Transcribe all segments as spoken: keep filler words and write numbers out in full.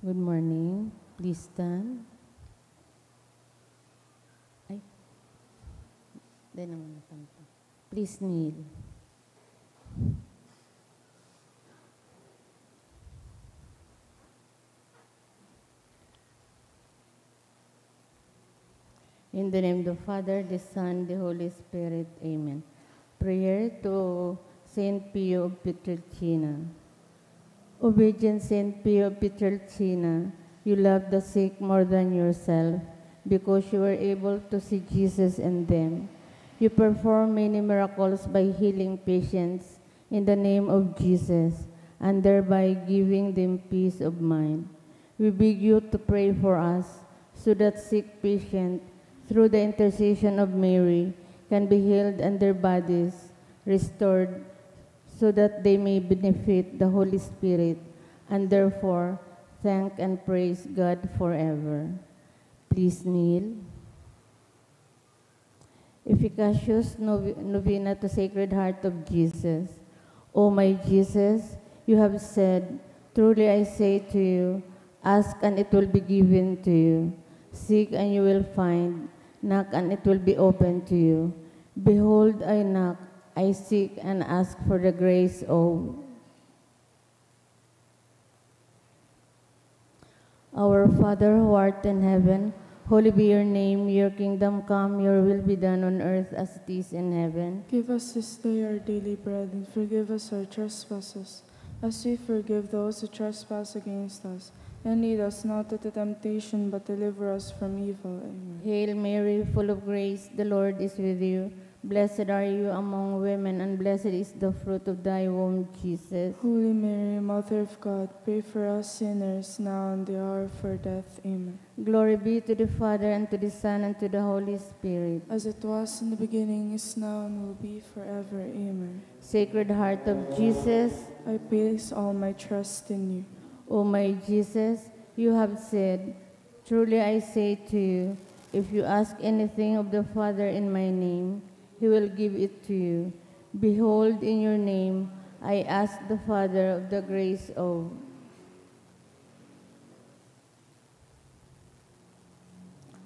Good morning. Please stand. Ay. Dahil naman natampo. Please kneel. In the name of the Father, the Son, the Holy Spirit. Amen. Prayer to Saint Pio of Pietrelcina. Obedient Saint Pio of Pietrelcina, you love the sick more than yourself because you were able to see Jesus in them. You perform many miracles by healing patients in the name of Jesus and thereby giving them peace of mind. We beg you to pray for us so that sick patient, through the intercession of Mary, can be healed and their bodies restored so that they may benefit the Holy Spirit and therefore thank and praise God forever. Please kneel. Efficacious Nov- Novena to Sacred Heart of Jesus. O my Jesus, you have said, "Truly I say to you, ask and it will be given to you. Seek and you will find. Knock and it will be opened to you. Behold, I knock, I seek and ask for the grace of." Our Father who art in heaven, holy be your name. Your kingdom come, your will be done on earth as it is in heaven. Give us this day our daily bread, and forgive us our trespasses, as we forgive those who trespass against us. And lead us not into temptation, but deliver us from evil. Amen. Hail Mary, full of grace, the Lord is with you. Blessed are you among women, and blessed is the fruit of thy womb, Jesus. Holy Mary, Mother of God, pray for us sinners, now and the hour of our death. Amen. Glory be to the Father, and to the Son, and to the Holy Spirit. As it was in the beginning, is now, and will be forever. Amen. Sacred Heart of Jesus, I place all my trust in you. O my Jesus, you have said, "Truly I say to you, if you ask anything of the Father in my name, he will give it to you. Behold, in your name, I ask the Father of the grace of."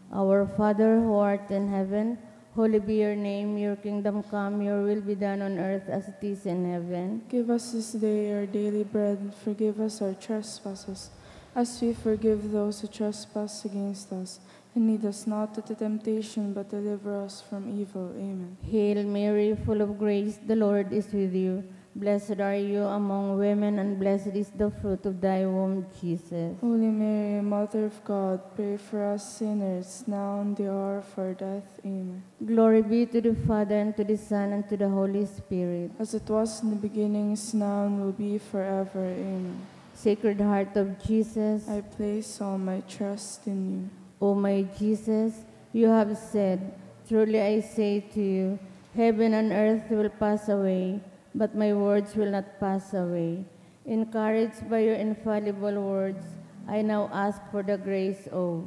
Our Father who art in heaven, holy be your name. Your kingdom come, your will be done on earth as it is in heaven. Give us this day our daily bread, and forgive us our trespasses, as we forgive those who trespass against us. And lead us not into temptation, but deliver us from evil. Amen. Hail Mary, full of grace, the Lord is with you. Blessed are you among women, and blessed is the fruit of thy womb, Jesus. Holy Mary, Mother of God, pray for us sinners, now and the hour of our death. Amen. Glory be to the Father, and to the Son, and to the Holy Spirit. As it was in the beginning, is now, and will be forever. Amen. Sacred Heart of Jesus, I place all my trust in you. O my Jesus, you have said, "Truly I say to you, heaven and earth will pass away, but my words will not pass away." Encouraged by your infallible words, I now ask for the grace of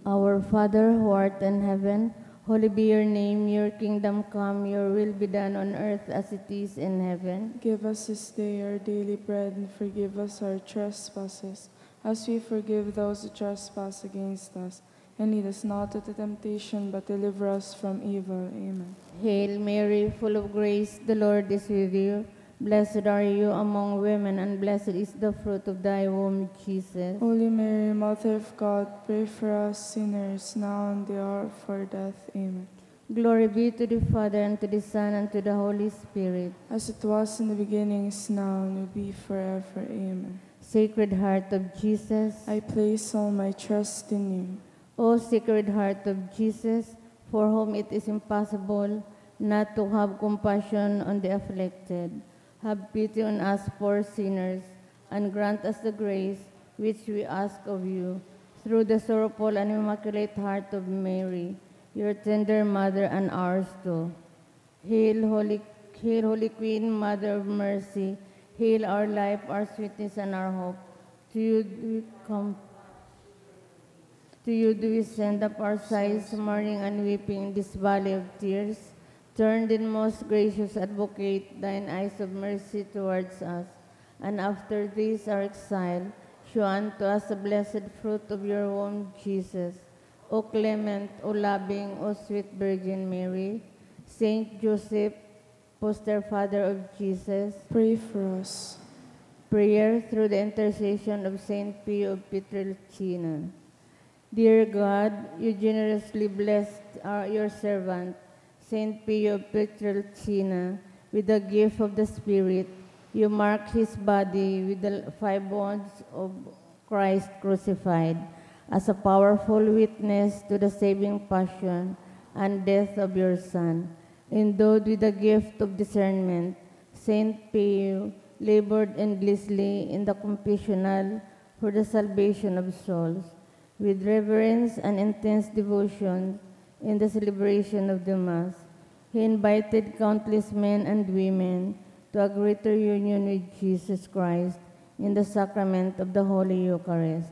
Our Father who art in heaven, holy be your name. Your kingdom come, your will be done on earth as it is in heaven. Give us this day our daily bread, and forgive us our trespasses, as we forgive those who trespass against us. And lead us not into temptation, but deliver us from evil. Amen. Hail Mary, full of grace, the Lord is with you. Blessed are you among women, and blessed is the fruit of thy womb, Jesus. Holy Mary, Mother of God, pray for us sinners, now and the hour of our death. Amen. Glory be to the Father, and to the Son, and to the Holy Spirit. As it was in the beginning, is now, and will be forever. Amen. Sacred Heart of Jesus, I place all my trust in you. O Sacred Heart of Jesus, for whom it is impossible not to have compassion on the afflicted, have pity on us poor sinners, and grant us the grace which we ask of you, through the sorrowful and immaculate heart of Mary, your tender mother and ours too. Hail, Holy, hail, Holy Queen, Mother of Mercy, hail our life, our sweetness, and our hope. To you do we come. To you do we send up our sighs, mourning and weeping in this valley of tears. Turn then, most gracious Advocate, thine eyes of mercy towards us, and after this our exile, show unto us the blessed fruit of your womb, Jesus. O clement, O loving, O sweet Virgin Mary, Saint Joseph, foster father of Jesus. Pray for us. Prayer through the intercession of Saint Pio of Pietrelcina. Dear God, you generously blessed our, your servant, Saint Pio of Pietrelcina, with the gift of the Spirit. You mark his body with the five wounds of Christ crucified as a powerful witness to the saving passion and death of your Son. Endowed with the gift of discernment, Saint Pio labored endlessly in the confessional for the salvation of souls. With reverence and intense devotion in the celebration of the Mass, he invited countless men and women to a greater union with Jesus Christ in the sacrament of the Holy Eucharist.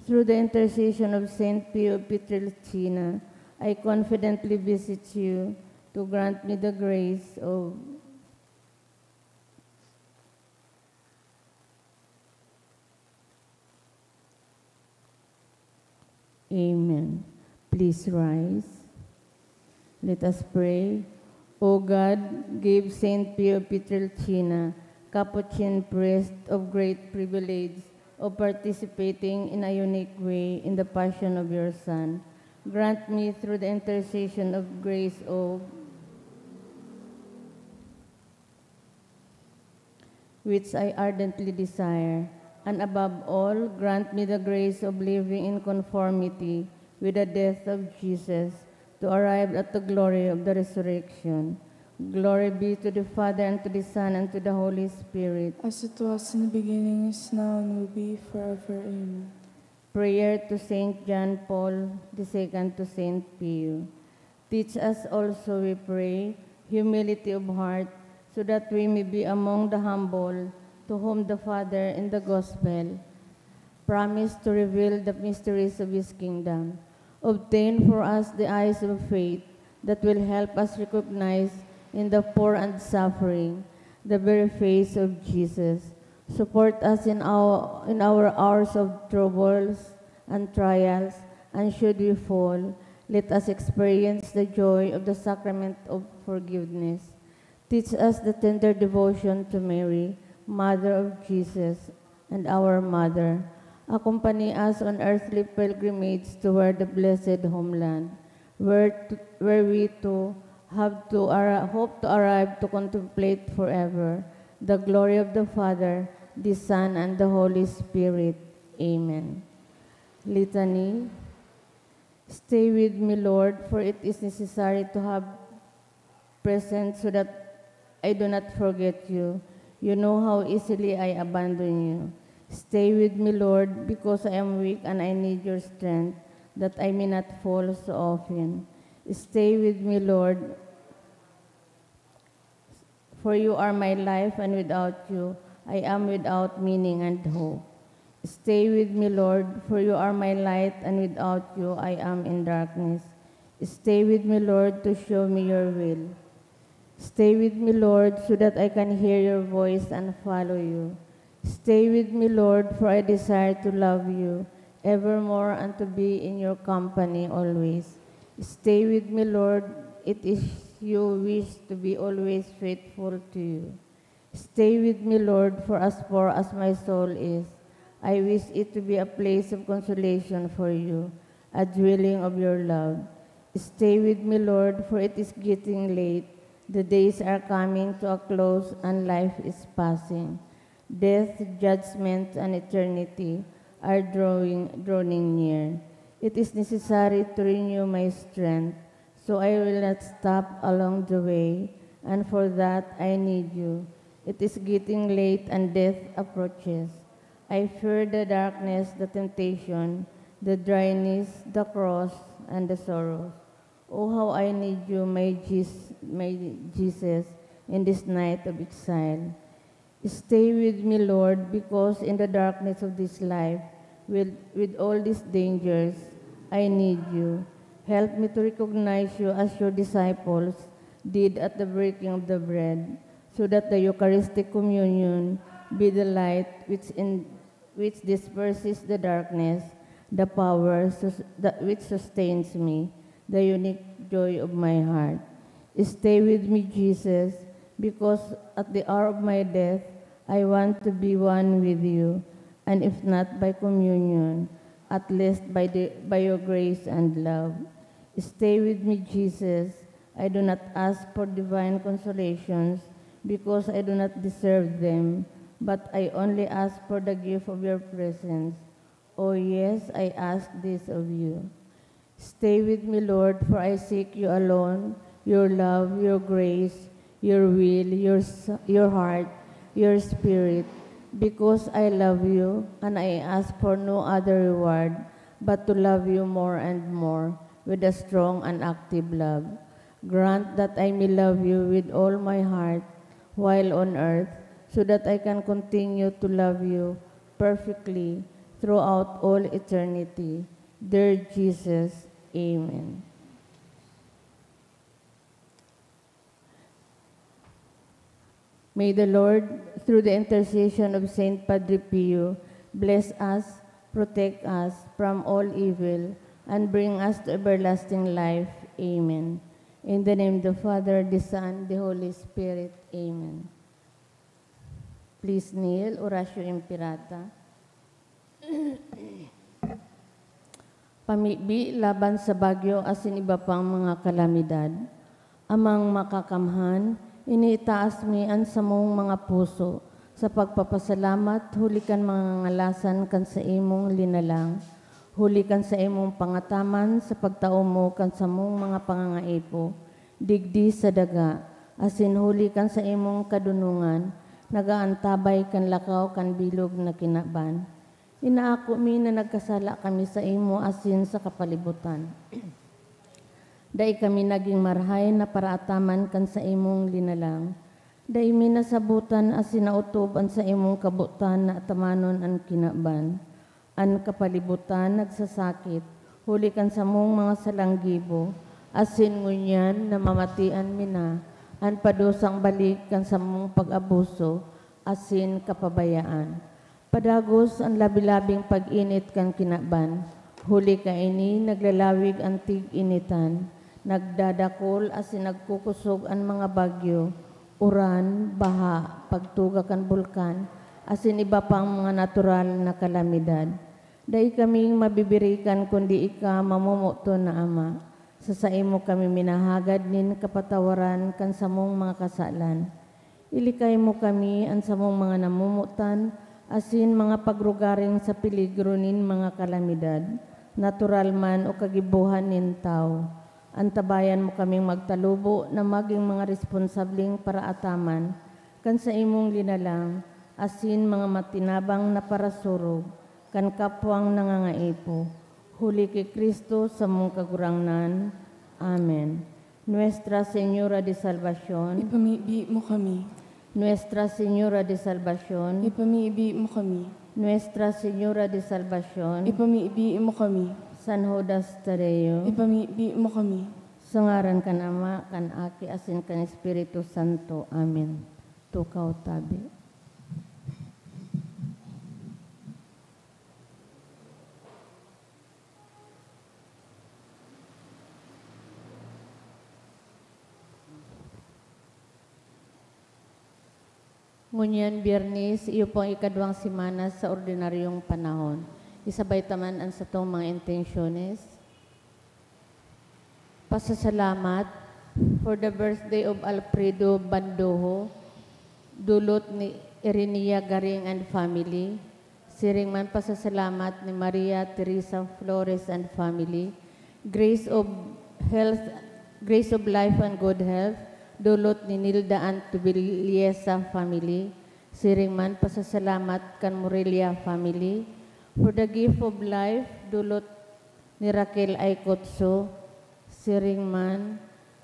Through the intercession of Saint Pio of Pietrelcina, I confidently beseech you to grant me the grace of Amen. Please rise. Let us pray. O God, give Saint Pio Pietrelcina, Capuchin priest of great privilege of participating in a unique way in the passion of your Son. Grant me through the intercession of grace of which I ardently desire. And above all, grant me the grace of living in conformity with the death of Jesus to arrive at the glory of the resurrection. Glory be to the Father, and to the Son, and to the Holy Spirit. As it was in the beginning, is now, and will be forever. Amen. Prayer to Saint John Paul the Second, to Saint Pio. Teach us also, we pray, humility of heart, so that we may be among the humble, to whom the Father in the gospel promised to reveal the mysteries of his kingdom. Obtain for us the eyes of faith that will help us recognize in the poor and suffering the very face of Jesus. Support us in our, in our hours of troubles and trials, and should we fall, let us experience the joy of the sacrament of forgiveness. Teach us the tender devotion to Mary, Mother of Jesus, and our Mother. Accompany us on earthly pilgrimage toward the blessed homeland, where, t- where we too have to arri- hope to arrive to contemplate forever the glory of the Father, the Son, and the Holy Spirit. Amen. Litany. Stay with me, Lord, for it is necessary to have present so that I do not forget you. You know how easily I abandon you. Stay with me, Lord, because I am weak and I need your strength, that I may not fall so often. Stay with me, Lord, for you are my life, and without you, I am without meaning and hope. Stay with me, Lord, for you are my light, and without you, I am in darkness. Stay with me, Lord, to show me your will. Stay with me, Lord, so that I can hear your voice and follow you. Stay with me, Lord, for I desire to love you evermore and to be in your company always. Stay with me, Lord, it is you wish to be always faithful to you. Stay with me, Lord, for as poor as my soul is, I wish it to be a place of consolation for you, a dwelling of your love. Stay with me, Lord, for it is getting late. The days are coming to a close and life is passing. Death, judgment, and eternity are drawing, drawing near. It is necessary to renew my strength, so I will not stop along the way, and for that I need you. It is getting late and death approaches. I fear the darkness, the temptation, the dryness, the cross, and the sorrows. Oh, how I need you, my, Jes- my Jesus, in this night of exile. Stay with me, Lord, because in the darkness of this life, with, with all these dangers, I need you. Help me to recognize you as your disciples, did at the breaking of the bread, so that the Eucharistic communion be the light which in, which disperses the darkness, the power sus- that which sustains me, the unique joy of my heart. Stay with me, Jesus, because at the hour of my death, I want to be one with you, and if not by communion, at least by, the, by your grace and love. Stay with me, Jesus. I do not ask for divine consolations because I do not deserve them, but I only ask for the gift of your presence. Oh yes, I ask this of you. Stay with me, Lord, for I seek you alone, your love, your grace, your will, your, s- your heart, your spirit, because I love you and I ask for no other reward but to love you more and more with a strong and active love. Grant that I may love you with all my heart while on earth, so that I can continue to love you perfectly throughout all eternity. Dear Jesus, Amen. May the Lord, through the intercession of Saint Padre Pio, bless us, protect us from all evil, and bring us to everlasting life. Amen. In the name of the Father, the Son, the Holy Spirit. Amen. Please kneel, Oratio Imperata. Pamibi laban sa bagyo asin iba pang mga kalamidad. Amang Makakamhan, iniitaas mi an samong mga puso sa pagpapasalamat huli kan mga ngangalasan kan saimong linalang, huli kan saimong pangataman sa pagtao mo kan samong mga pangangaipo digdi sa daga, asin huli kan saimong kadonongan, nag-aantabay kan lakaw kan bilog na kinaban. Inaako mi na nagkasala kami saimo asin sa kapalibutan. Dai kami nagin marahay na paraataman kan saimong linalang. Dai mi nasabotan asin naotob an saimong kabotan na atamanon an kinaban. An kapalibutan nagsasakit huli kan samong mga salanggibo, asin ngunyan namamatian mi na an padusang balik kan samong pag-abuso asin kapabayaan. Padagos an labi-labing pag-init kan kinaban, huli kaini naglalawig an tig-initan, nagdadakol asin nagkukosog an mga bagyo, uran, baha, pagtuga kan bulkan, asin iba pang mga natural na kalamidad. Dai kaming mabibirikan kundi ika, mamomoton na Ama. Sa saimo kami minahagad nin kapatawaran kan samong mga kasalan. Ilikay mo kami, an samong mga namomotan, asin mga pagrugaring sa peligro nin mga kalamidad, natural man o kagibohan nin tawo. Antabayan mo kaming magtalubo na magin mga responsableng paraataman kan saimong linalang, asin mga matinabang na parasurog kan kapwang nangangaipo. Huli ki Cristo, samong Kagurangnan. Amen. Nuestra Señora de Salvacion. Ipamibi mo kami. Nuestra Señora de Salvacion. Ipamibi mo kami. Nuestra Señora de Salvacion. Ipamibi mo kami. San Judas Tadeo. Ipamibi mo kami. Sa ngaran kan Ama, kan Aki, asin kan Espiritu Santo. Amen. Tukaw tabi. Ngunyan, Biyernes, iyo pong ikaduwang semana sa ordinaryong panahon. Isabay ta man an satong mga intensyones. Pasasalamat for the birthday of Alfredo Bandojo, dulot ni Erenia Garing and family. Siring man pasasalamat ni Maria Teresa Flores and family. Grace of health, grace of life and good health, dulot ni Nilda and Tubiliesa family. Siring man pasasalamat kan Morelia family. For the gift of life, dulot ni Raquel Aicotso. Siring man,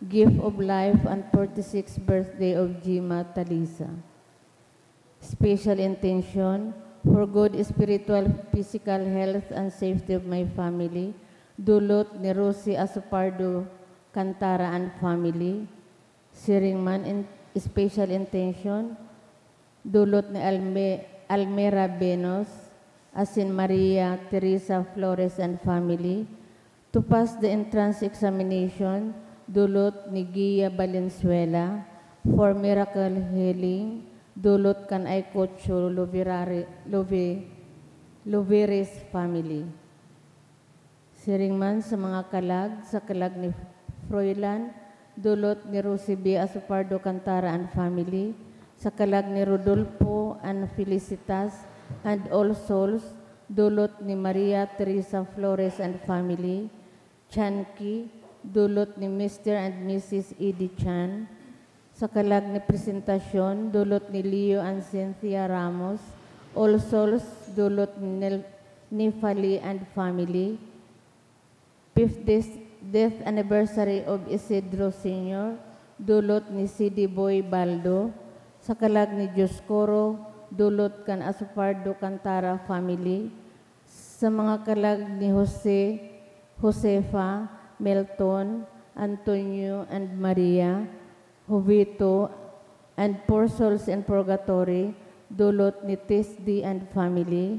gift of life and forty-sixth birthday of Gima Talisa. Special intention for good spiritual, physical health and safety of my family, dulot ni Rosie Asopardo Cantara and family. Siring man in special intention, dulot ni Alme-, Almera Benos, asin Maria Teresa Flores and family, to pass the entrance examination, dulot ni Gia Valenzuela, for miracle healing, dulot kan Aycocho Luvirare-, Luvi-, Luviris family. Siring man sa mga kalag, sa kalag ni Froilan, dulot ni Rosie B. Asopardo Cantara and family, sa kalag ni Rodolfo and Felicitas and all souls, dulot ni Maria Teresa Flores and family, Chanki, dulot ni Mister and Missus Edie Chan, sa kalag ni presentasyon, dulot ni Leo and Cynthia Ramos, all souls, dulot ni Nel-, ni Fali and family, fiftieth death anniversary of Isidro Senior, dulot ni C D Boy Baldo, sa kalag ni Dioscoro, dulot kan Asopardo Cantara family, sa mga kalag ni Jose, Josefa, Melton, Antonio, and Maria, Jovito, and poor souls in purgatory, dulot ni Tisdi and family,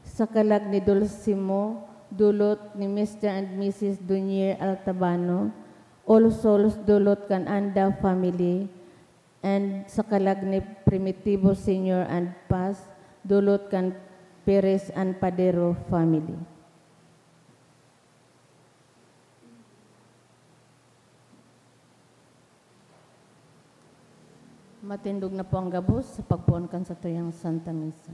sa kalag ni Dulcimo, dulot ni Mister and Missus Dunier Altabano, all souls, dulot kan Anda family, and sa kalag ni Primitivo Senior and Paz, dulot kan Perez and Padero family. Matindog na po ang gabos sa pagpoon kan satuyang Santa Misa.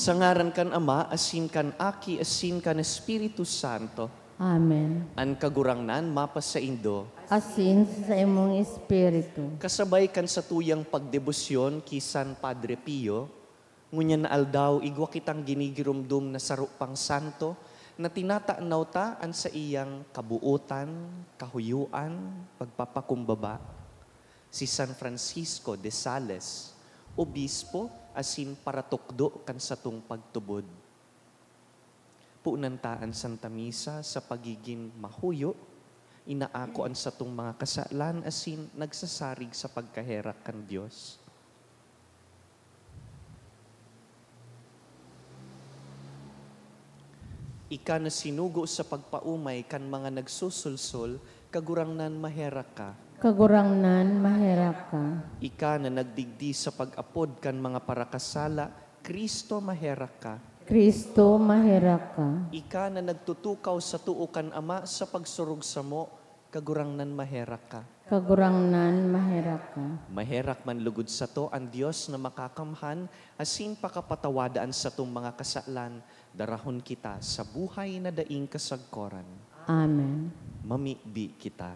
Sa ngaran kan Ama, asin kan Aki, asin kan Espiritu Santo. Amen. An Kagurangnan mapasaindo. Asin sa imong espiritu. Kasabay kan satuyang pagdebosyon ki San Padre Pio, ngunyan na aldaw igwa kitang ginigiromdom na saro pang santo na tinatanaw ta an saiyang kabuotan, kahuyoan, pagpapakumbaba. Si San Francisco de Sales, obispo asin paratukdo kan satong pagtubod. Punan ta an Santa Misa sa pagigin mahuyo, inaako an satong mga kasalan asin nagsasarig sa pagkaherak kan Dios. Ika na sinugo sa pagpaomay kan mga nagsusulsol, Kagurangnan, maherak ka. Kagurangnan, maherak ka. Ika na nagdigdi sa pag-apod kan mga parakasala, Cristo, maherak ka. Cristo, maherak ka. Ika na nagtutukaw sa too kan Ama sa pagsurog samo, Kagurangnan, maherak ka. Kagurangnan, maherak ka. Maherak man lugod sato an Dios na makakamhan, asin pakapatawada an satong mga kasalan, darahon kita sa buhay na daing kasagkoran. Amen. Mamibi kita.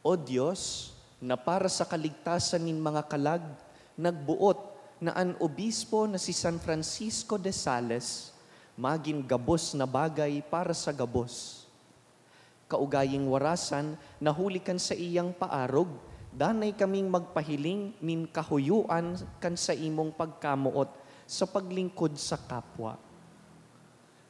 O Dios, na para sa kaligtasan nin mga kalag, nagboot na an obispo na si San Francisco de Sales magin gabos na bagay para sa gabos. Kaugaying warasan na huli kan saiyang paarog, danay kaming magpahiling nin kahuyoan kan saimong pagkamoot sa paglingkod sa kapwa.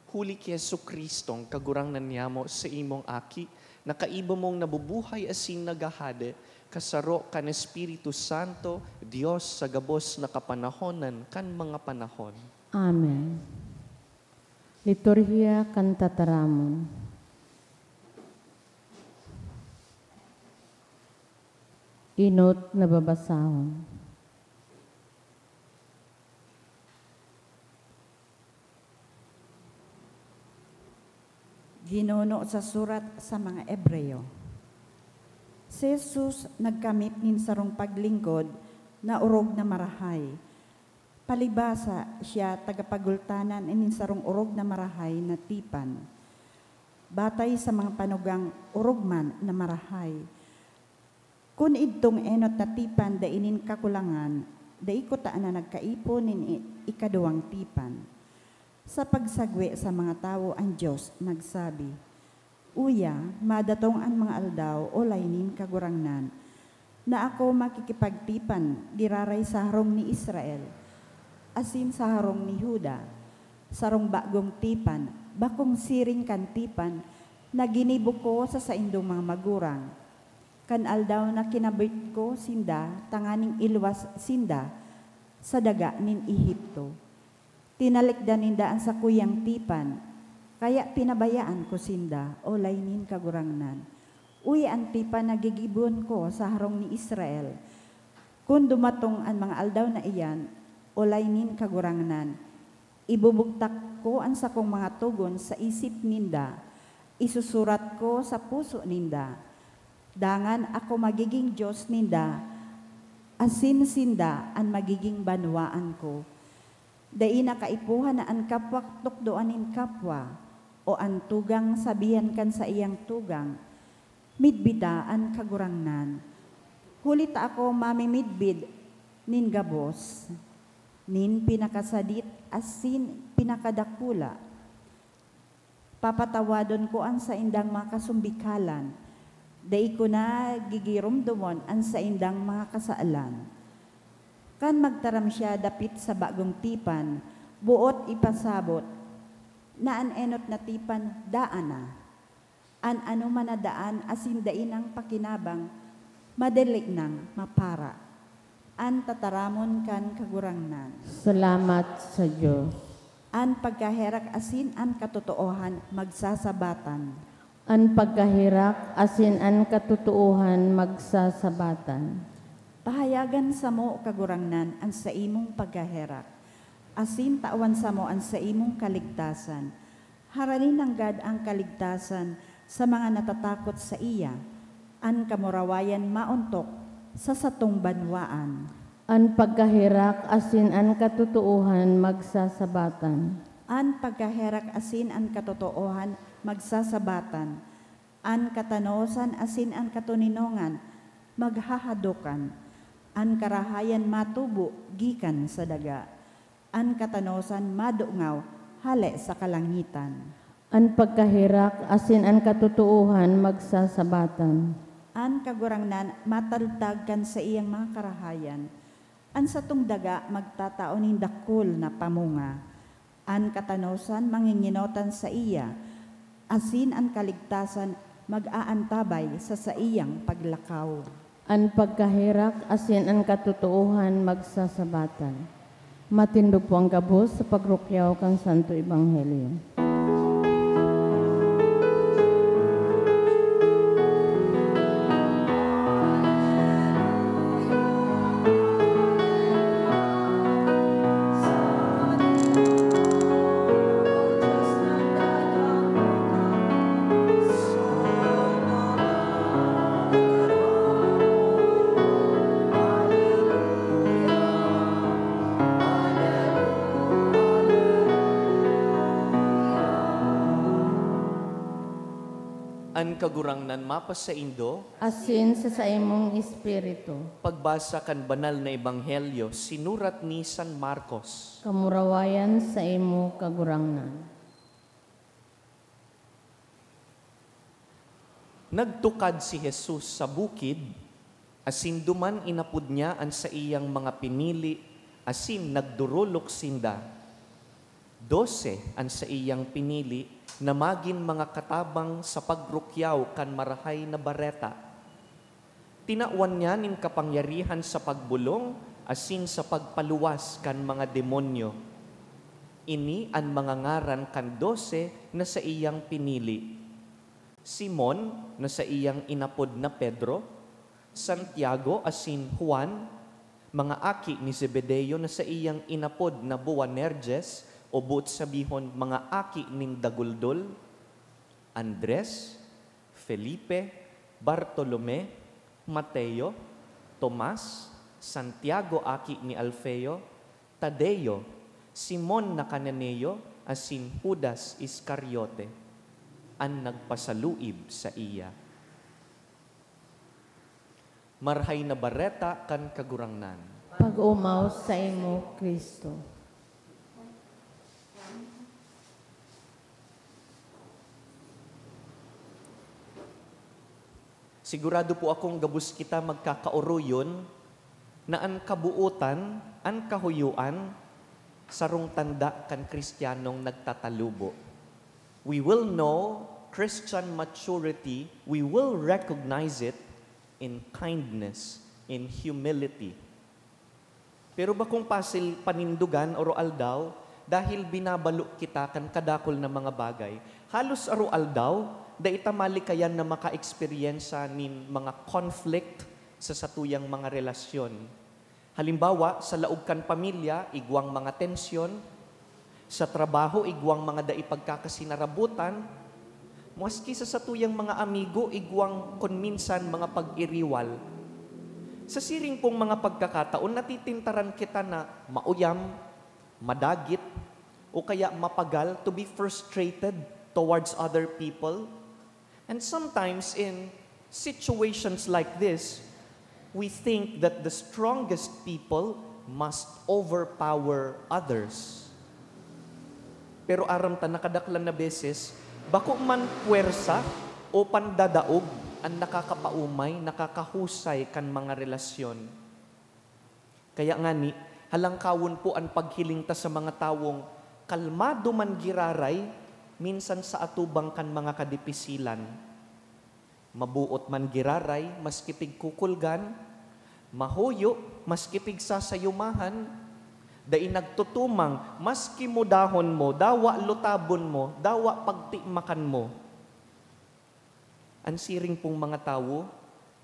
Huli ki Jesu-Cristong Kagurangnan niyamo, saimong Aki, na kaiba mong nabubuhay asin naghahade, kasaro kan Espiritu Santo, Dios sa gabos na kapanahonan kan mga panahon. Amen. Liturhiya kan Tataramon. Enot na babasahon. Ginuno sa surat sa mga Hebreo. Si Jesus nagkamit nin sarong paglingkod na orog na marahay. Palibasa, siya tagapagultanan nin sarong orog na marahay na tipan, batay sa mga panugang orog man na marahay. Kun idtong enot na tipan dai nin kakulangan, dai kuta na nagkaipon nin i-, ikaduwang tipan. Sa pagsagwe sa mga tawo, an Dios nagsabi, "Uya, madatong an mga aldaw, olay nin Kagurangnan, na ako makikipagtipan giraray sa harong ni Israel, asin sa harong ni Juda, sarong bagong tipan, bakong siring kan tipan na ginibo ko sa saindong mga magurang, kan aldaw na kinabit ko sinda tanganing iluwas sinda sa daga nin Egipto." Tinalikdan ninda an sakuyang tipan, kaya pinabayaan ko sinda, olay nin Kagurangnan. Uya, an tipan na gigibon ko sa harong ni Israel, kun dumatong an mga aldaw na iyan, olay nin Kagurangnan, ibubugtak ko an sakong mga togon sa isip ninda, isusurat ko sa puso ninda. Dangan ako magigin Dios ninda, asin sinda an magigin banwaan ko. Dai na kaipuhan na an kapwa tukdoan nin kapwa, o an tugang sabihan kan saiyang tugang, "Midbida an Kagurangnan." Huli ta ako mamimidbid nin gabos, nin pinakasadit asin pinakadakula. Papatawadon ko an saindang mga kasumbikalan, dai ko na gigiromdomon an saindang mga kasalan. Kan magtaram siya dapit sa bagong tipan, boot ipasabot na an enot na tipan daan na. An anoman na daan asin dai nang pakinabang, madali nang mapara. An tataramon kan Kagurangnan. Salamat sa Dios. An pagkaherak asin an katotoohan magsasabatan. An pagkaherak asin an katotoohan magsasabatan. Pahayagan samo, Kagurangnan, an saimong pagkaherak, asin tawan samo an saimong kaligtasan. Harani nanggad an kaligtasan sa mga natatakot saiya, an kamurawayan maontok sa satong banwaan. An pagkaherak asin an katotoohan magsasabatan. An pagkaherak asin an katotoohan magsasabatan. An katanosan asin an katoninongan maghahadokan. An karahayan matubo gikan sa daga. An katanosan madungaw hale sa kalangitan. An pagkaherak asin an katotoohan magsasabatan. An Kagurangnan mataltag kan saiyang mga karahayan. An satong daga magtatao nin dakul na pamunga. An katanosan manginginotan saiya, asin an kaligtasan mag-aantabay sa saiyang paglakaw. An pagkaherak asin an katotoohan magsasabatan. Matindog po an gabos sa pagrukyaw kan Santo Ebanghelyo. An Kagurangnan mapasaindo. Asin sa saimong espiritu. Pagbasa kan Banal na Ebanghelyo sinurat ni San Marcos. Kamurawayan saimo, Kagurangnan. Nagtukad si Jesus sa bukid, asin duman inapod niya an saiyang mga pinili asin nagdorolok sinda. Dose an saiyang pinili na magin mga katabang sa pagrukyaw kan Marahay na Bareta. Tinawan niya nin kapangyarihan sa pagbolong asin sa pagpaluwas kan mga demonyo. Ini an mga ngaran kan dose na saiyang pinili: Simon, na saiyang inapod na Pedro, Santiago asin Juan, mga aki ni Zebedeo na saiyang inapod na Boanerges, o boot sabihon, mga aki nin daguldol, Andres, Felipe, Bartolome, Mateo, Tomas, Santiago aki ni Alfeo, Tadeo, Simon na Cananeo, asin Judas Iscariote, an nagpasaluib saiya. Marahay na Bareta kan Kagurangnan. Pag-omaw saimo, Cristo. Sigurado po akong gabos kita magkakaoroyon na an kabuotan, an kahuyoan, sarong tanda kan Kristiyanong nagtatalubo. We will know Christian maturity, we will recognize it in kindness, in humility. Pero bakong pasil panindogan, aroaldaw, dahil binabalo kita kan kadakul na mga bagay. Halos aroaldaw, dai ta malikayan na makaeksperyensya nin mga conflict sa satuyang mga relasyon. Halimbawa, sa laog kan pamilya, igwang mga tensyon, sa trabaho, igwang mga dai pagkakasinarabutan, maski sa satuyang mga amigo, igwang kun minsan mga pag-iriwal. Sa siring pong mga pagkakataon, natitintaran kita na mauyam, madagit, o kaya mapagal, to be frustrated towards other people. And sometimes in situations like this, we think that the strongest people must overpower others. Pero aram ta, nakadaklan na beses, bako man puwersa o pandadaog an nakakapaumay, nakakahusay kan mga relasyon. Kaya ngani, halangkawon po an paghiling ta sa mga tawong kalmado man giraray, minsan sa atubang kan mga kadipisilan. Mabuot man giraray, maski pigkukulgan, mahuyo, maski pigsasayumahan, dai nagtutumang, maski mudahon mo, dawa lutabon mo, dawa pagtimakan mo. An siring pong mga tawo,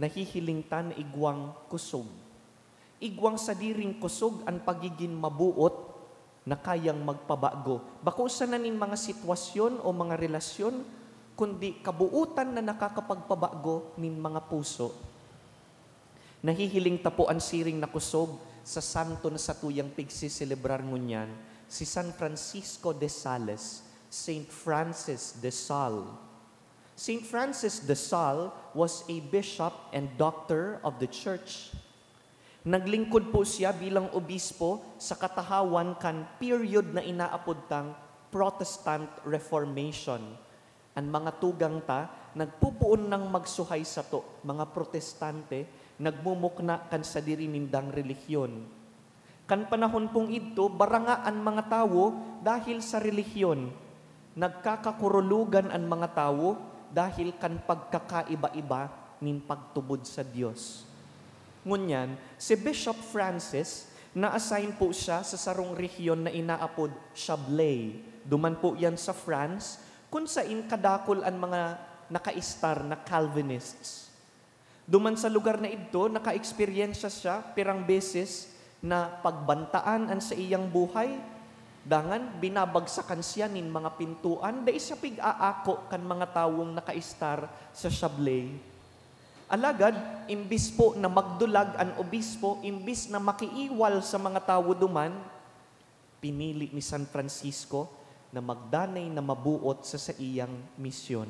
nahihiling ta na igwang kusog. Igwang sadiring kusog an pagigin mabuot na kayang magpabago. Bako sana nin mga sitwasyon o mga relasyon, kundi kabuotan na nakakapagpabago nin mga puso. Nahihiling ta po an siring na kusog sa santo na satuyang pigseselebrar ngunyan, si San Francisco de Sales, Saint Francis de Sales. Saint Francis de Sales was a bishop and doctor of the church. Naglingkod po siya bilang obispo sa katahawan kan period na inaapod tang Protestant Reformation. An mga tugang ta nagpopoon nang magsuhay sato, mga protestante, nagmumukna kan sadiri nindang relihiyon. Kan panahon pong idto, baranga an mga tawo dahil sa relihiyon. Nagkakakurulugan an mga tawo dahil kan pagkakaiba-iba nin pagtubod sa Dios. Ngunyan, si Bishop Francis, na-assign po siya sa sarong rehiyon na inaapod Chablais. Duman po yan sa France, kun sain kadakul an mga nakaistar na Calvinists. Duman sa lugar na idto, nakaeksperyensya siya pirang beses na pagbantaan an saiyang buhay. Dangan, binabagsakan siya nin mga pintoan, dai siya pig-aako kan mga tawong nakaistar sa Chablais. Alagad, imbis po na magdulag an obispo, imbis na makiiwal sa mga tawo duman, pinili ni San Francisco na magdanay na mabuot sa saiyang misyon.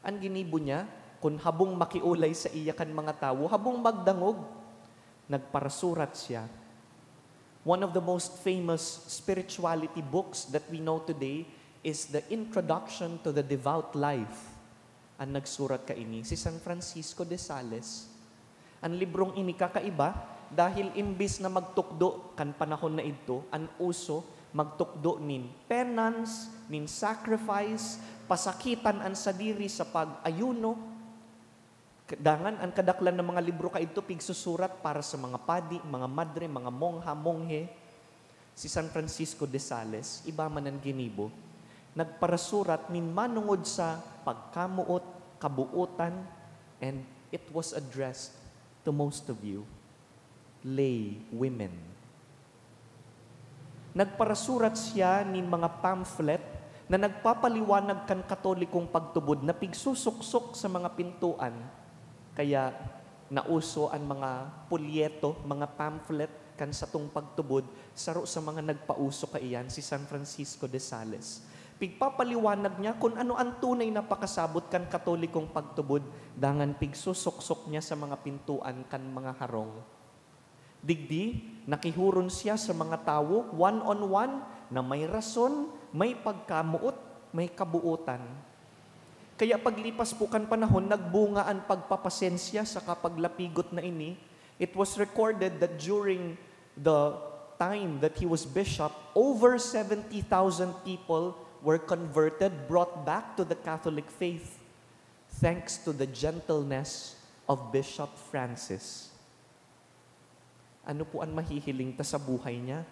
An ginibo niya, kun habong makiolay saiya kan mga tawo, habong magdangog, nagparasurat siya. One of the most famous spirituality books that we know today is The Introduction to the Devout Life. An nagsurat kaini, si San Francisco de Sales. An librong ini kakaiba, dahil imbis na magtukdo kan panahon na idto, an uso, magtukdo nin penance, nin sacrifice, pasakitan an sadiri sa pag-ayuno. Dangan, an kadaklan na mga libro kaidto pigsusurat para sa mga padi, mga madre, mga mongha, monghe. Si San Francisco de Sales, iba man an ginibo, nagparasurat nin manongod sa pagkamoot, kabuotan, and it was addressed to most of you, lay women. Nagparasurat siya nin mga pamphlet na nagpapaliwanag kan Katolikong pagtubod na pigsusuksok sa mga pintoan. Kaya, Nauso an mga polyeto, mga pamphlet kan satong pagtubod, saro sa mga nagpauso kaiyan si San Francisco de Sales. Pigpapaliwanag niya kun ano an tunay na pakasabot kan Katolikong pagtubod, dangan pigsusuksok niya sa mga pintoan kan mga harong. Digdi, nakihuron siya sa mga tawo, one on one, na may rason, may pagkamoot, may kabuotan. Kaya paglipas po kan panahon, nagbunga an pagpapasensya sa kapaglapigot na ini. It was recorded that during the time that he was bishop, over seventy thousand people were converted, brought back to the Catholic faith, thanks to the gentleness of Bishop Francis. Ano po an mahihiling ta sa buhay niya?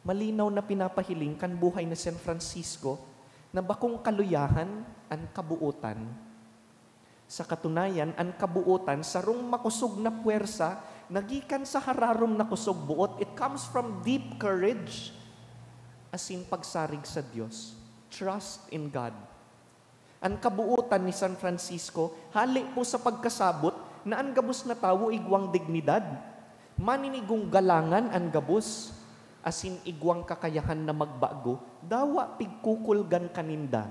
Malinaw na pinapahiling kan buhay ni San Francisco na bakong kaluyahan an kabuotan. Sa katunayan, an kabuotan, sarong makosog na puwersa na gikan sa hararom na kosog-boot. It comes from deep courage, asin pagsarig sa Dios. Trust in God. An kabuotan ni San Francisco, hale po sa pagkasabot na an gabos na tawo igwang dignidad. Maninigong galangan an gabos, asin igwang kakayahan na magbago, dawa pigkukulgan kaninda.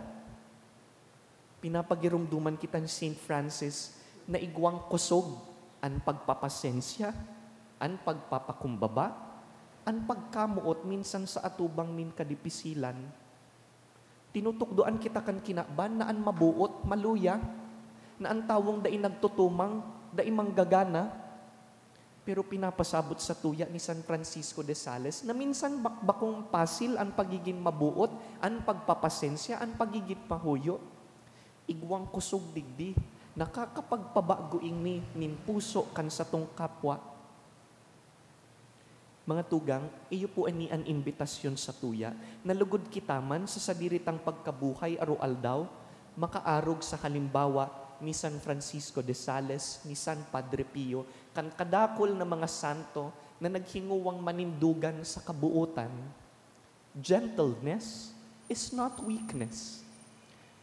Pinapagiromdoman kita ni Saint Francis na igwang kosog an pagpapasensya, an pagpapakumbaba, an pagkamoot minsan sa atubang nin kadipisilan. Tinutukdoan kita kan kinaban na an maboot, maluya, na an tawong dai nagtutumang, dai manggagana. Pero pinapasabot satuya ni San Francisco de Sales na minsan bakbakong pasil an pagigin maboot, an pagpapasensya, an pagigin mahuyo. Igwang kosog digdi, nakakapagpabago ini nin puso kan satong kapwa. Mga tugang, iyo po ini an imbitasyon satuya, na lugod kita man sa sadiri tang pagkabuhay aroaldaw, makaarog sa halimbawa ni San Francisco de Sales, ni San Padre Pio, kan kadakul na mga santo na naghingowang manindogan sa kabuotan. Gentleness is not weakness.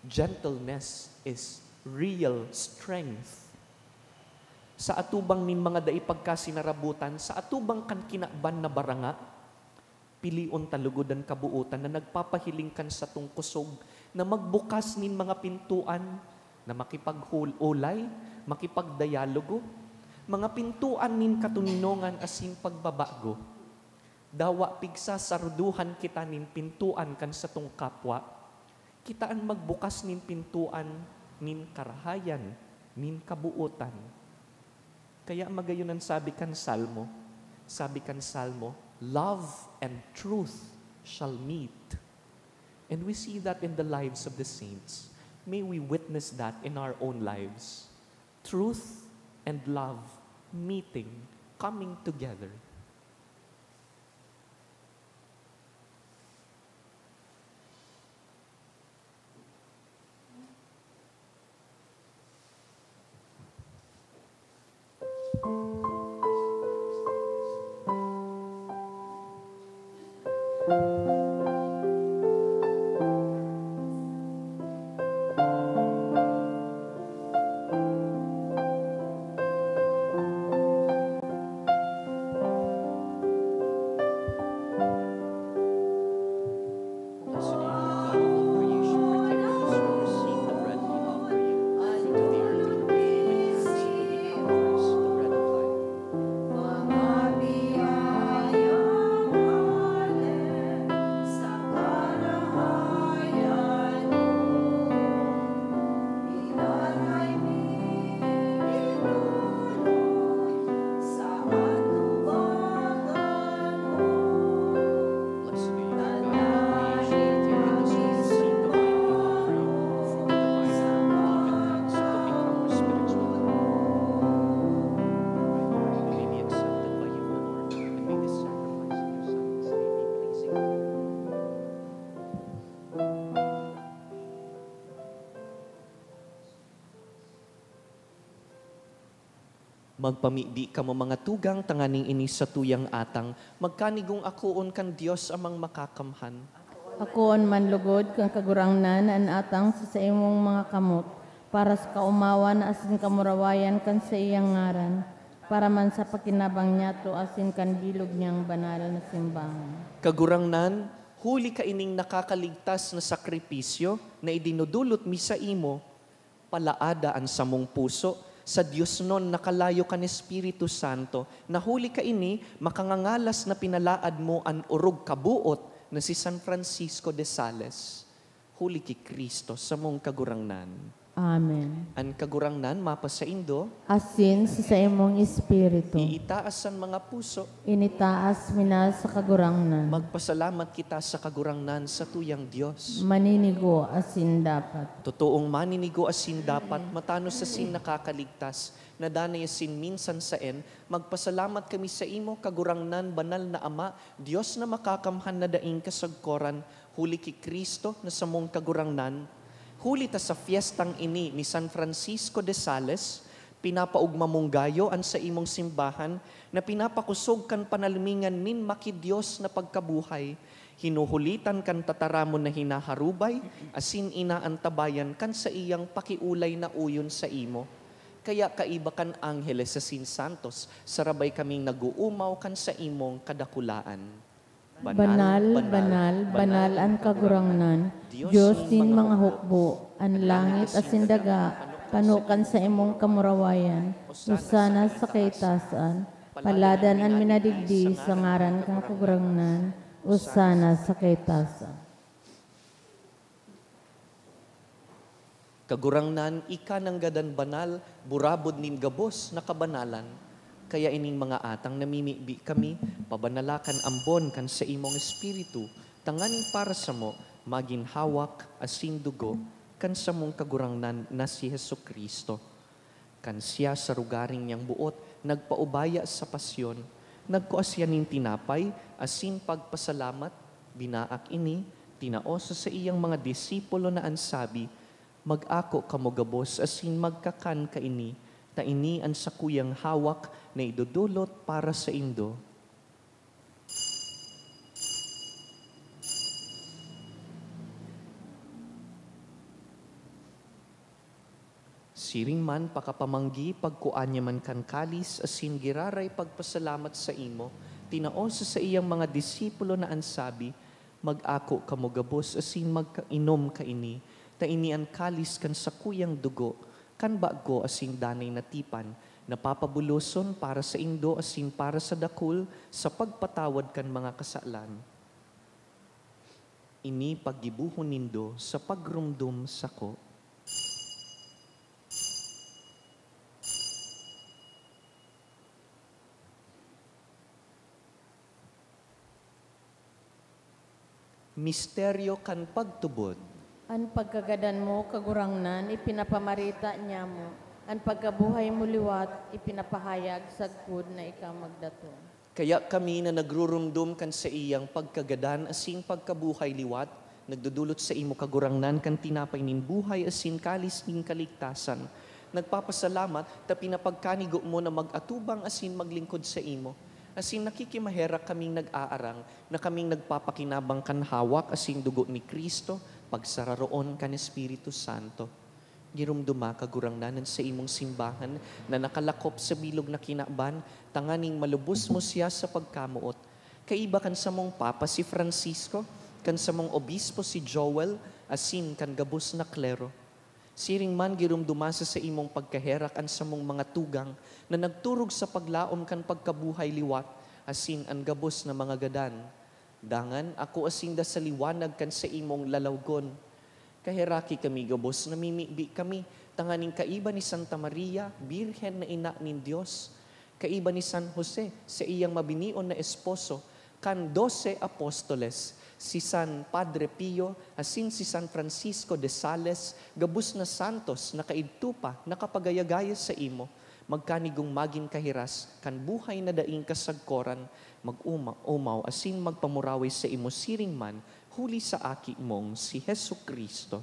Gentleness is real strength. Sa atubang nin mga dai pagkasinarabotan, sa atubang kan kinaban na baranga, pilion ta lugod an kabuotan na nagpapahiling kan satong kosog na magbukas nin mga pintoan na makipag-olay, makipagdayalogo, mga pintoan nin katoninongan asin pagbabago. Dawa pigsasarudohan kita nin pintoan kan satong kapwa. Kita an magbukas nin pintoan nin karahayan, nin kabuotan. Kaya magayon an sabi kan Salmo, sabi kan Salmo, "Love and truth shall meet." And we see that in the lives of the saints. May we witness that in our own lives. Truth and love meeting, coming together. Magpamibi kamo, mga tugang, tanganing ini satuyang atang magkanigong akoon kan Dios Amang Makakamhan. Akoon man lugod kan Kagurangnan an atang sa saimong mga kamot, para sa kaomawan asin kamurawayan kan saiyang ngaran, para man sa pakinabang niyato asin kan bilog niyang banal na simbahan. Kagurangnan, huli kaining nakakaligtas na sakripisyo na idinudulot mi saimo, palaada an samong puso sa diosnon na kalayo kan Espiritu Santo, na huli kaini makangangalas na pinalaad mo an orog kaboot na si San Francisco de Sales. Huli ki Cristo, samong Kagurangnan. Amen. An Kagurangnan mapasaindo. Asin sa saimong espiritu. Iitaas an mga puso. Initaas mi na sa Kagurangnan. Magpasalamat kita sa Kagurangnan, satuyang Dios. Maninigo asin dapat. Totoong maninigo asin dapat, matanos asin nakakaligtas, na danay asin minsan saen, magpasalamat kami saimo, Kagurangnan, banal na Ama, Dios na makakamhan na daing kasagkoran, huli ki Cristo na samong Kagurangnan. Huli ta sa fiestang ini ni San Francisco de Sales, pinapaogma mong gayo an saimong simbahan na pinapakosog kan panalmingan nin makidios na pagkabuhay. Hinuhulitan kan tataramon na hinaharubay asin inaantabayan kan saiyang pakiolay na oyon saimo. Kaya kaiba kan angheles asin santos, sarabay kaming nag-oomaw kan saimong kadakulaan. Banal, banal, banal an Kagurangnan, Dios nin mga hukbo, an langit asin daga, pano kan saimong kamurawayan. Hosana sa kaitasan. Paladan an minadigdi sa ngaran kan Kagurangnan. Hosana sa kaitasan. Kagurangnan, ika nanggad an banal, burabod nin gabos na kabanalan. Kaya ining mga atang namimibi kami, pabanala kan ambon kan saimong Espiritu, tanganing para samo magin hawak asin dugo kan samong Kagurangnan na si Jesu-Cristo. Kan siya sa rogaring niyang boot nagpaubaya sa pasyon, nagkua siya nin tinapay asin pagpasalamat, binaak ini, tinao sa saiyang mga disipulo na an sabi, "Mag-ako kamo gabos asin magkakan kaini, ta ini an sakuyang hawak na idodolot para saindo." Siring man, pakapamanggi, pagkua niya man kan kalis asin giraray pagpasalamat saimo, tinao sa saiyang mga disipulo na an sabi, "Mag-ako kamo gabos asin magkainom kaini, ta ini an kalis kan sakuyang dugo, kan bago asin danay na tipan, na papabuloson para saindo asin para sa dakul sa pagpatawad kan mga kasalan. Ini paggibohon nindo sa pagromdom sako." Misteryo kan pagtubod. An pagkagadan mo, Kagurangnan, ipinapamarita niamo. An pagkabuhay mo liwat, ipinapahayag sagkod na ika magdatong. Kaya kami na nagruromdom kan saiyang pagkagadan asin pagkabuhay liwat, nagdodolot saimo, Kagurangnan, kan tinapay nin buhay asin kalis nin kaligtasan. Nagpapasalamat ta pinapagkanigo mo na mag-atubang asin maglingkod saimo. Asin nakikimaherak kaming nag-aarang na kaming nagpapakinabang kan hawak asin dugo ni Cristo, pagsararoon kan Espiritu Santo. Giromdoma, Kagurangnan, an saimong simbahan na nakalakop sa bilog na kinaban, tanganing malubos mo siya sa pagkamoot. Kaiba kan samong Papa si Francisco, kan samong Obispo si Joel, asin kan gabos na klero. Siring man, giromdoma sa saimong pagkaherak an samong mga tugang na nagturog sa paglaom kan pagkabuhay liwat, asin an gabos na mga gadan. Dangan, akoa sinda sa liwanag kan saimong lalawgon. Kaheraki kami gabos, namimibi kami, tanganing kaiba ni Santa Maria, Birhen na ina nin Dios, kaiba ni San Jose, saiyang mabinion na esposo, kan Doce Apostoles, si San Padre Pio, asin si San Francisco de Sales, gabos na santos na kaidto pa nakapagaya-gaya saimo, magkanigong magin kahiras kan buhay na daing kasagkoran, mag-uma-, umaw asin magpamuraway saimo siring man huli sa Aki mong si Jesu-Cristo.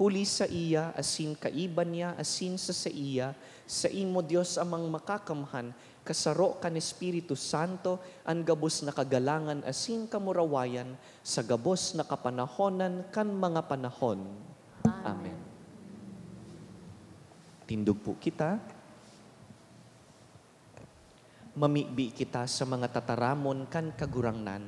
Huli saiya, asin kaiba niya, asin sa saiya, saimo, Dios Amang Makakamhan, kasaro kan Espiritu Santo, an gabos na kagalangan asin kamurawayan sa gabos na kapanahonan kan mga panahon. Amen. Tindog po kita. Mamibi kita sa mga tataramon kan Kagurangnan.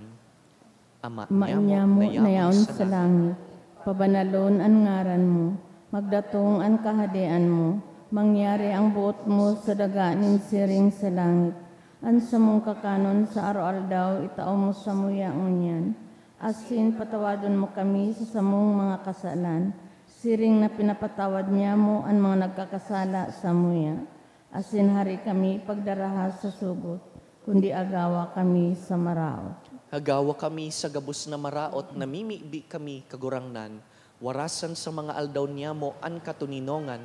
Ama Ama niamo niamo na na yaon yaon sa sa langit. Langit, pabanalon an ngaran mo. Magdatong an kahadean mo. Mangyari ang boot mo sa daga nin siring sa langit. An samong kakanon sa araw-aldaw itao mo samuya ngunyan. Asin patawadon mo kami sa samong mga kasalan, siring na pinapatawad niamo an mga nagkakasala samuya. Asin hari kami pagdaraha sa sugot, kundi agawa kami sa maraot. Agawa kami sa gabos na maraot, namimibi kami, Kagurangnan, warasan sa mga aldaw niamo an katoninongan,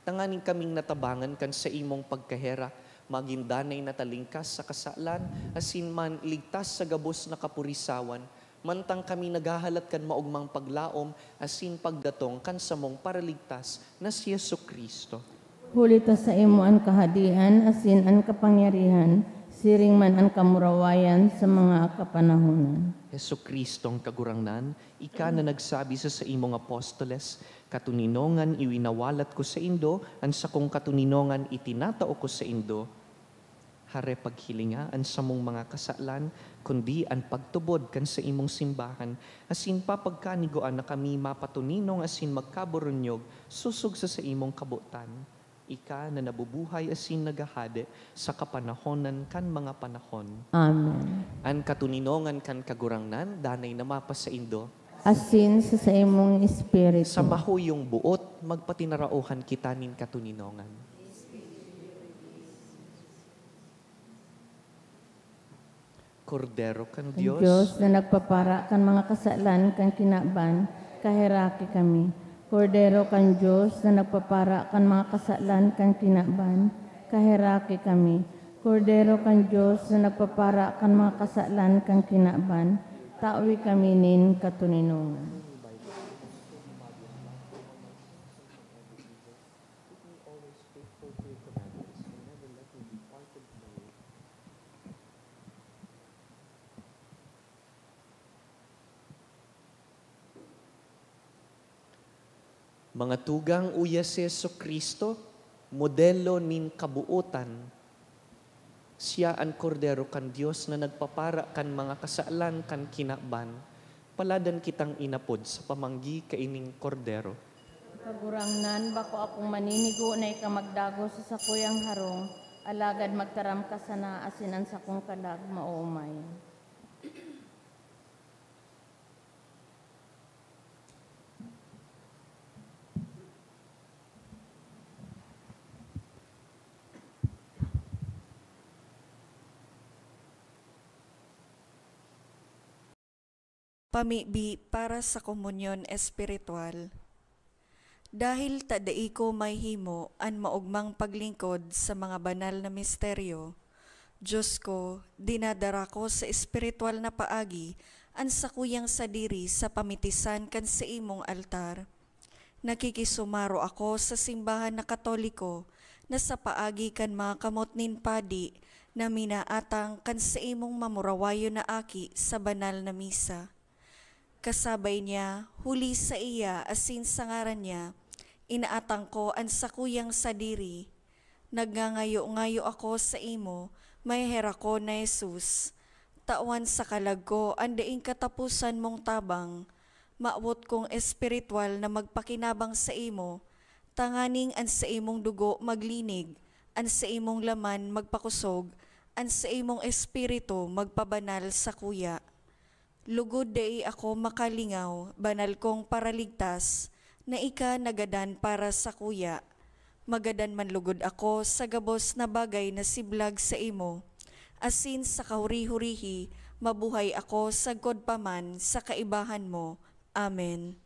tanganing kaming natabangan kan saimong pagkaherak, magin danay na talingkas sa kasalan, asin man ligtas sa gabos na kapurisawan, mantang kami naghahalat kan maogmang paglaom asin pagdatong kan samong Paraligtas na si Jesu-Cristo. Huli ta saimo an kahadean asin an kapangyarihan, siring man an kamurawayan sa mga kapanahonan. Jesu-Cristong Kagurangnan, ika na nagsabi sa saimong apostoles, "Katoninongan iwinawalat ko saindo, an sakong katoninongan itinatao ko saindo." Hare paghilinga an samong mga kasalan, kundi an pagtubod kan saimong simbahan, asin papagkanigoan na kami mapatoninong asin magkaburunyog sosog sa saimong kabotan. Ika na nabubuhay asin naghahade sa kapanahonan kan mga panahon. Amen. An katoninongan kan Kagurangnan danay na mapasaindo. Asin sa saimong espiritu. Sa mahuyong boot, magpatinaraohan kita nin katoninongan. Kordero kan Dios. Dios na nagpapara kan mga kasalan kan kinaban, kaheraki kami. Kordero kan Dios na nagpapara kan mga kasalan kan kinaban, kaheraki kami. Kordero kan Dios na nagpapara kan mga kasalan kan kinaban, tawi kami nin katoninongan. Mga tugang, uya si Jesu-Cristo, modelo nin kabootan. Siya an Kordero kan Dios na nagpapara kan mga kasalan kan kinaban. Paladan kitang inapod sa pamanggi kaining Kordero. Kagurangnan, bako akong maninigo na ika magdagos sa sakuyang harong, alagad magtaram ka sana asin an sakong kalag maoomay. Pamibi para sa komunyon espiritual. Dahil ta dai ko mahimo an maogmang paglingkod sa mga banal na misteryo, Dios ko, dinadara ko sa espiritual na paagi an sakuyang sadiri sa pamitisan kan saimong altar. Nakikisumaro ako sa simbahan na Katoliko na sa paagi kan mga kamot nin padi na minaatang kan saimong mamurawayon na aki sa banal na misa. Kasabay niya, huli saiya asin sa ngaran niya, inaatang ko an sakuyang sadiri. Nagngangayo-ngayo ako saimo, maheherak ko na Jesus. Tawan sa kalag ko an daing kataposan mong tabang. Mawot kong espiritual na magpakinabang saimo, tanganing an saimong dugo maglinig, an saimong laman magpakosog, an saimong espiritu magpabanal sakuya. Lugod dai ako makalingaw, banal kong Paraligtas, na ika nagadan para sakuya. Magadan man lugod ako sa gabos na bagay na siblag saimo, asin sa kahuri-hurihi, mabuhay ako sagkod pa man sa kaibahan mo. Amen.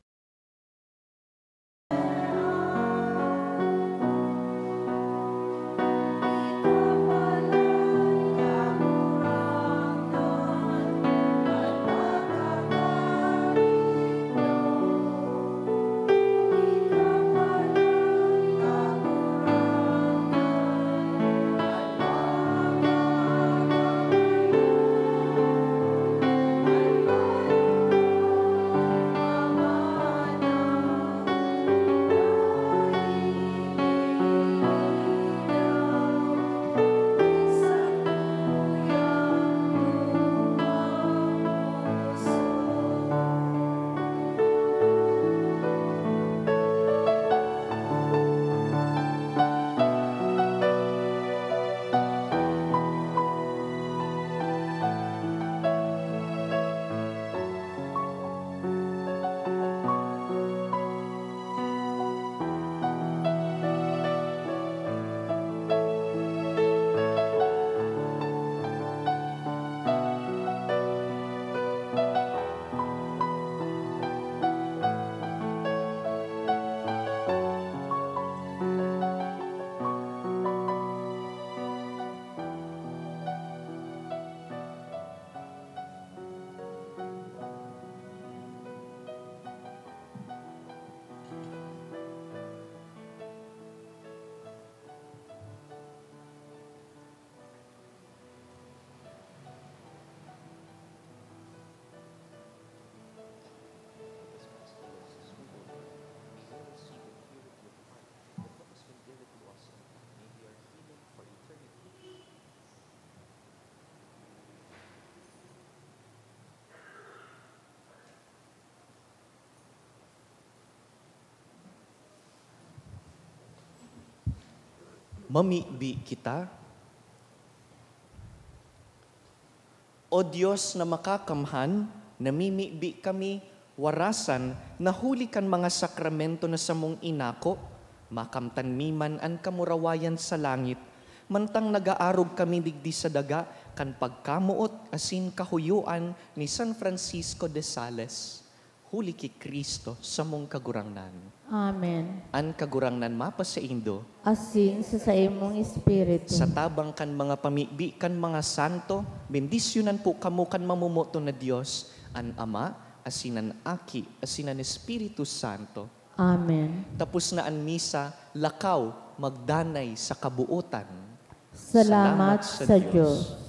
Mamibi kita. O Dios na makakamhan, namimibi kami warasan na huli kan mga sakramento na samong inako, makamtan mi man an kamurawayan sa langit, mantang nag-aarog kami digdi sa daga kan pagkamoot asin kahuyoan ni San Francisco de Sales. Huli ki Cristo samong Kagurangnan. Amen. An Kagurangnan mapasaindo. Asin sa saimong espiritu. Sa tabang kan mga pamibi kan mga santo, bendisyonan po kamo kan mamomoton na Dios, an Ama, asin an Aki, asin an Espiritu Santo. Amen. Tapos na an misa, lakaw, magdanay sa kabuotan. Salamat Salamat sa sa Diyos. Diyos.